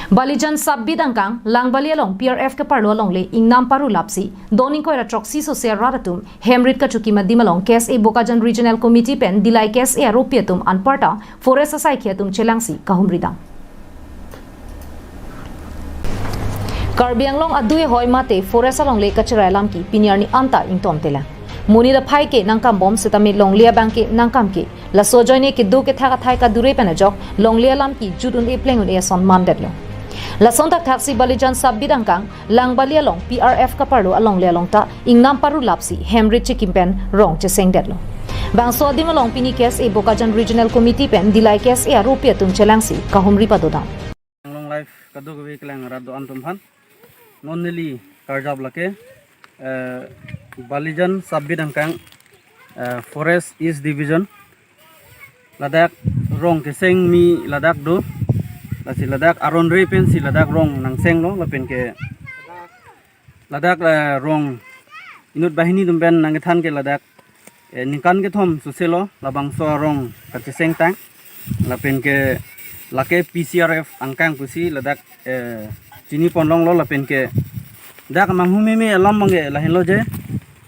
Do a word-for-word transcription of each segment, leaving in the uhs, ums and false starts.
Balijan Sub-Beat angkang Langbali along P R F keparlo alongle ingnam paru lapsi don ingkoi ra throksi sose arat atum hemrit kachokim adim along K S A Bokajan Regional Committee pen Dillai K S A aropi atum anparta forest asaikhi atum chelangsi kahumri dam. Karbi Anglong adui ahoi mate forest alongle kacherai alam ke pini arni anta ington telang. Monit aphai ke nangkambom setame longle abang ke nangkam ke. Laso ajoine kedo kethak athai kadure pen ajok longle alam ke jut un-e pleng un-e ason mandetlo. Lason thakthaksi Balijan Sub-Beat angkang Langbali along P R F keparlo alongle along ta ingnam paru lapsi hemrit chekim pen rong chesengdetlo. Bangso adim along pini K S A Bokajan Regional Committee pen Dillai K S A aropi atum chelangsi kahumri padodam. Anglong Live kadokave kelang arat do-an atum aphan. Non neli karjap lake, eh, Balijan Sub-Beat angkang, eh, Forest East Division. Ladak rong keseng mi ladak do. Lasi ladak aron re pensi ladak rong nangsenglo lapen ke ladak, eh, rong inut banghini atum pen nangkethan ke ladak, eh, ningkan kethom soselo labangso arong kacheseng tang. Lapen ke lake P C R F angkang pusi ladak, eh, chini ponlonglo lapen ke dak manghu meme alam abang ke lahenlo je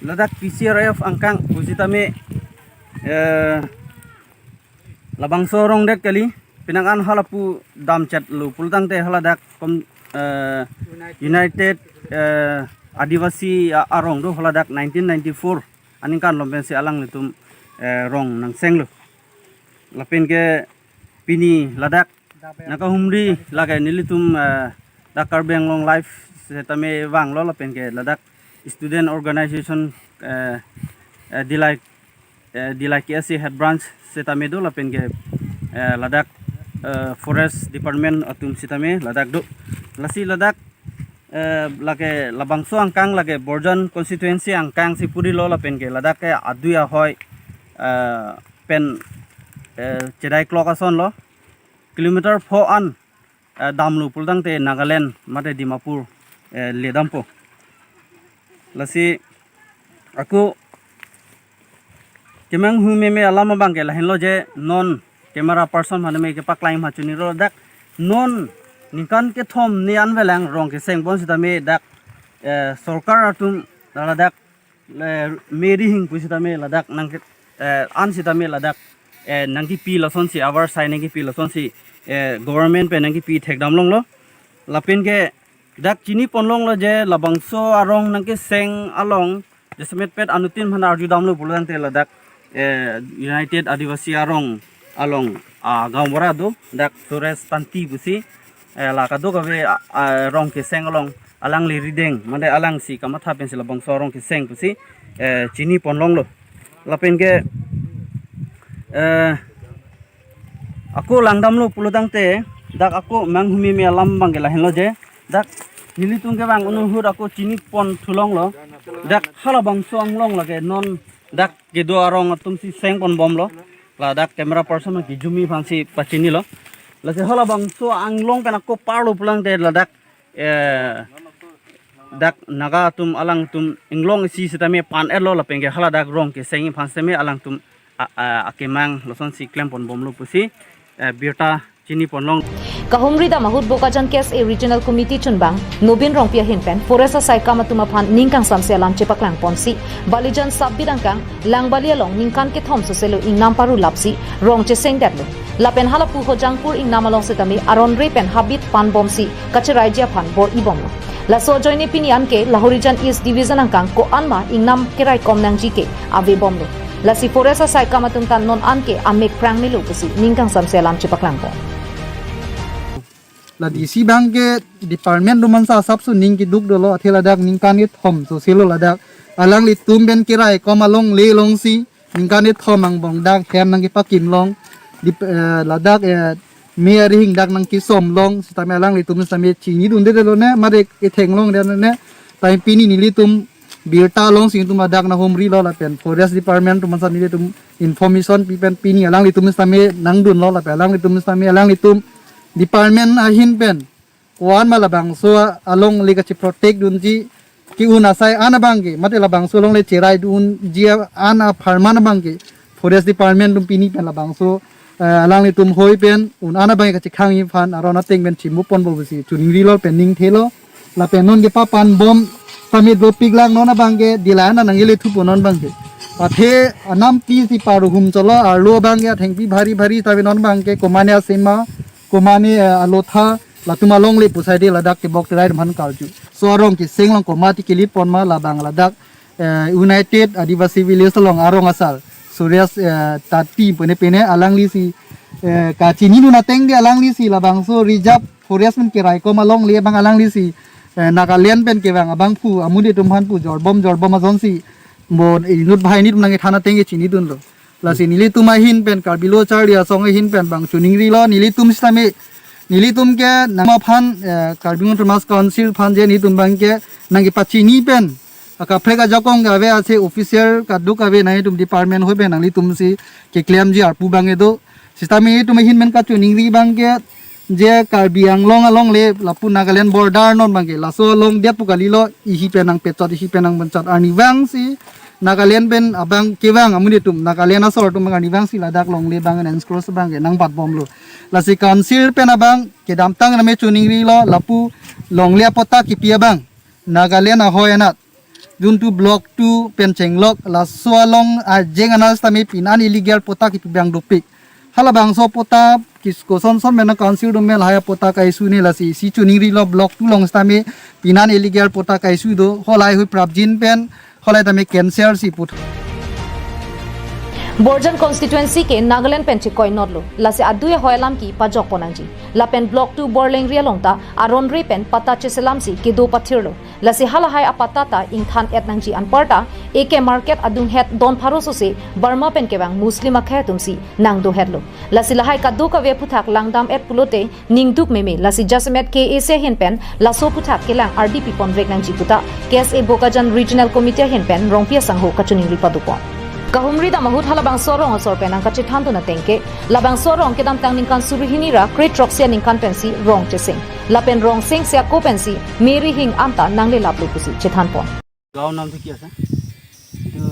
ladak P C R F angkang pusitame, eh, labangso arong det kali, penang an halapu damchetlo pulotangte haladak kom, eh, United, eh, Adivasi a-, arong do haladak nineteen ninety-four aningkan lom pensi alanglitum, eh, rong nangsenglo. Lapen ke pini ladak nangkahumri lake nelitum, eh, dak Karbi Anglong Live setame vanglo lapen ke ladak student organization, eh, eh, Dillai, eh, Dillai K S A head branch setame do lapen ke, eh, ladak, eh, forest department atum setame ladak do. Lasi ladak, eh, lake labangso angkang lake Borjan constituency angkangsi purilo lapen ke ladak ke adui ahoi, eh, pen, eh, chedai klok asonlo. Kilometer pho an, eh, damlo pulotangte Nagaland mate Dimapur, eh, ledampo. Lasi ako kemanghu meme alam abang ke lahenlo je non camera person mane me kepaklang ma chunilo dak non ningkan kethom ni an velang rong keseng pon setame dak, eh, sorkar atum ladak, eh, meri hing pusitame ladak nang ke, eh, an setame ladak, eh, nangkipi lasonsi avar sai nangkipi lasonsi, eh, government pen nangkipi thekdam longlo. Lapen ke dak chini ponlonglo je labangso arong nangkeseng along jasemet pet anuttin aphan arjudamlo pulotangte ladak, eh, United Adivasi arong along, ah, gaonbura do dak Suresh Tanti pusi, eh, la kadokave, ah, ah, rong keseng along alangli rideng mane alangsi kamatha pensi labangso arong keseng pusi, eh, chini ponlonglo. Lapen ke, eh, ako langdamlo pulotangte dak ako manghu meme alam abang ke lahenlo je dak nelitum kevang un ahut ako chini pon thulonglo dak halabangso anglong lake non dak kedo arong atumsi seng ponbomlo. Ladak camera person ke jumi aphansi pachinilo. Lasi halabangso anglong pen ako parlo pulotangte ladak, eh, dak Naga atum alangtum inglong isi setame pan-etlo lapen ke haladak rong keseng aphan setame alangtum a, a, akemang lasonsi klem ponbomlo pusi, eh, birta chini ponlong. Kahumri dam ahut Bokajan K S A Regional Committee chunbang Nobin Rongpi ahin pen forest asaikam atum aphan ning kangsamse alam chepaklang ponsi Balijan Sub-Beat angkang Langbali along ningkan kethom soselo ingnam paru lapsi rong chesengdetlo. Lapen halapu Hojangpur ingnam along setame aron re pen habit panbomsi kacheraiji aphan bor-ibomlo. Laso ajoine pini anke Lahorijan East Division angkang ko-an ma ingnam keraikom nangji ke avebomlo. Lasi forest asaikam atum ta non anke amek prang melo pusi ning kangsamse alam chepaklangpo. La D C abang ke department atum aphan asapso ning keduk dolo, athe ladak ningkan kethom soselo ladak alanglitum pen keraikom alongle alongsi ningkan kethom angbong dak hem nangkepakim long. Dip-, eh, ladak, eh, me arihing dak nangkesom long setame alanglitum setame chinidundedetlo ne mate ketheng longdetlo ne. Time pini nelitum birta alongsi nelitum ladak nanghumrilo lapen forest department atum aphan nelitum information pi pen pini alanglitum setame nangdunlo lapen alanglitum setame alanglitum department ahin pen ko-an ma labangso alongle kacheprotect dunji ke-un asai an abang ke mate labangso alongle cherai dunji an apharman abang ke forest department atum pini pen labangso eh, alanglitum hoi pen un-an abang kachekhangji aphan aron ateng pen chimu ponpo pusi choningrilo pen ningthelo. Lapen non kepapan bom pamit dopik lang, non abang ke dilai-an nangkelethupo non abang ke. Athe anam pi si paruhum cholo, arlo abang ke athengpi bhari bhari, tapi non abang ke komane asema, komane, eh, alotha, latum alongle pusai de ladak kebok terai aphan karju. Laso arong keseng along komat kelit pon ma, labang ladak, eh, United Adivasi Village along arong asar Suresh, eh, Tati pene pene alangli si, eh, kachinidun ateng de alangli si labangso reserve forest pen keraikom alongle abang alangli si, eh, Nagaland pen kevang abangphu amonit atum aphan pu jorbom jorbom ajonsi mo inut banghini atum nangkethan ateng ke chinidunlo. Lasi nelitum ahin pen, Karbi Lo Charli Asong ahin pen abang choningrilo, nelitum sitame, nelitum ke nangma aphan, eh, Karbi Anglong Autonomous Council aphan je nelitum abang ke nangkepachini pen akaprek ajakong kave ase official kaduk kave nangtum department hoi pen nanglitum si keklemji arpu abang kedo. Sitame itum ahin pen kachoningri abang ke je Karbi Anglong alongle lapu Nagaland border non abang ke laso along diat pu kalilo, ihi pen nangpechot, ihi pen nangbenchot, arnivang si Nagaland pen abang kevang amonit atum, Nagaland asor atum arnivang si ladak longle abang encroach abang ke nangbatbomlo. Lasi council pen abang kedamtang name choningrilo, lapu longle apatta kipi abang Nagaland ahoi anat juntu block two pen chenglok laso along ajeng anat sitame pinan illegal patta kipi abang dopik. Halabangso patta kis-, kosonson mena council atum me lahai patta ka-issue ne, lasi si choningrilo, block two along sitame pinan illegal patta ka-issue do, halahai hui prapjin pen halahai tame cancel si put. Borjan constituency ke Nagaland pen chekoinotlo, lasi adui ahoi alam ke pajokpon nangji. Lapen block two Borlengri along ta aronre pen patta cheselam si kedo pathirlo. Lasi halahai apatta ta ingthan-et nangji anparta A K Market adunghet don pharo sose Burma pen kevang Muslim akhei atum si nangdohetlo. Lasi lahai kadokave aphuthak langdam-et pulote ningduk meme, lasi jasemet K A A C ahin pen laso aphuthak kelang ardi pipon vek nangji puta K S A Bokajan Regional Committee ahin pen Rongpi asangho kachoningri padopon. Kahumri dam ahut halabangso arong asor pen nangkachethandun ateng ke, labangso arong kedamtang ningkan suri hini ra kre throksi aningkan pensi rong cheseng. Lapen rong sengsi ako pensi Mary Hing anta nanglelaplo pusi chethanpon. গাঁৱৰ নামটো কি আছে? এইটো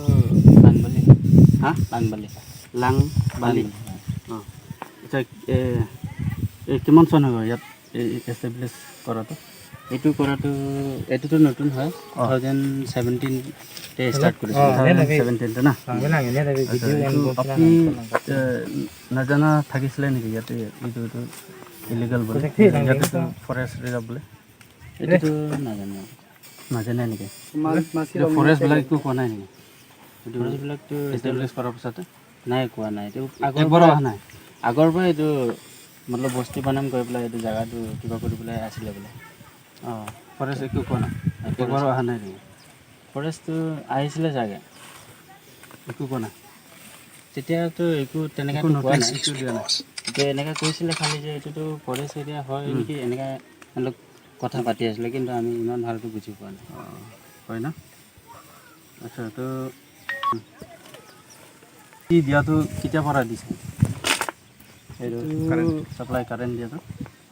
লাংবালি। হা? লাংবালি। লাংবালি। লাংবালি। অ। আচ্ছা, এ, এ, কিমান চন হৈ গ'ল ইয়াত এ-, এষ্টাব্লিছ কৰাটো? এইটো কৰাটো, এইটোতো নতুন হয়। অ। টু থাউজেণ্ড ছেভেণ্টিনতে ষ্টাৰ্ট কৰিছে। অ, টু থাউজেণ্ড ছেভেণ্টিনতে না? অ, এনে লাগে, এনে লাগে। আচ্ছা, ভিডিঅ' এইটো এণ্ড আপুনি, বনাম। এ, নাজানা থাকিছিলে নেকি ইয়াতে এইটো, এইটো ইলিগেল বুলি? ইয়াতেতো ফৰেষ্ট ৰিজাৰ্ভ বুলি। এইটোতো নাজানো। নাজানে নেকি? মাছ, মাছি এতিয়া ৰং ফৰেষ্ট বিলাক দিয়া একো কোৱা নাই নেকি? এইটো ফৰেষ্ট বিলাকতো এষ্টাব্লিছ কৰাৰ পিছতে? নাই, কোৱা নাই। এইটো আগৰ এবাৰো পৰা, অহা নাই? আগৰ পৰা এইটো, মতলব, বস্তি বনাম কৰি পেলাই এইটো জেগাটো কিবা কৰি পেলাই আছিলে বোলে। অ, ফৰেষ্ট একো কোৱা নাই? নাই, ফৰেষ্ট এবাৰো অহা নাই নেকি? ফৰেষ্টটো আহিছিলে চাগে। একো কোৱা নাই? তেতিয়াতো একো তেনেকে একো কোৱা নটিচ নাই। একো দিয়া নাই? এতিয়া এনেকে কৈছিলে খালি যে এইটোতো ফৰেষ্ট এৰিয়া হয় উম। নেকি, এনেকে অলপ কথা পাতি আছিলে, কিন্তু আমি ইমান ভালকৈ বুজি পোৱা নাই। অ, হয় না? আচ্ছা, তো কি দিয়াটো কেতিয়া পৰা দিছে? এইটো এইটো কাৰেণ্ট, ছাপ্লাই কাৰেণ্ট দিয়াটো?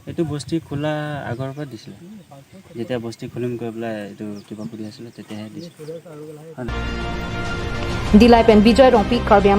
এইটো বস্তি খোলা আগৰ পৰা দিছিলে। যেতিয়া বস্তি খুলিম কৈ পেলাই এইটো কিবা কৰি আছিলে, তেতিয়াহে দিছে। হয় নাই? Dillai pen Bijoy Rongpi, Karbi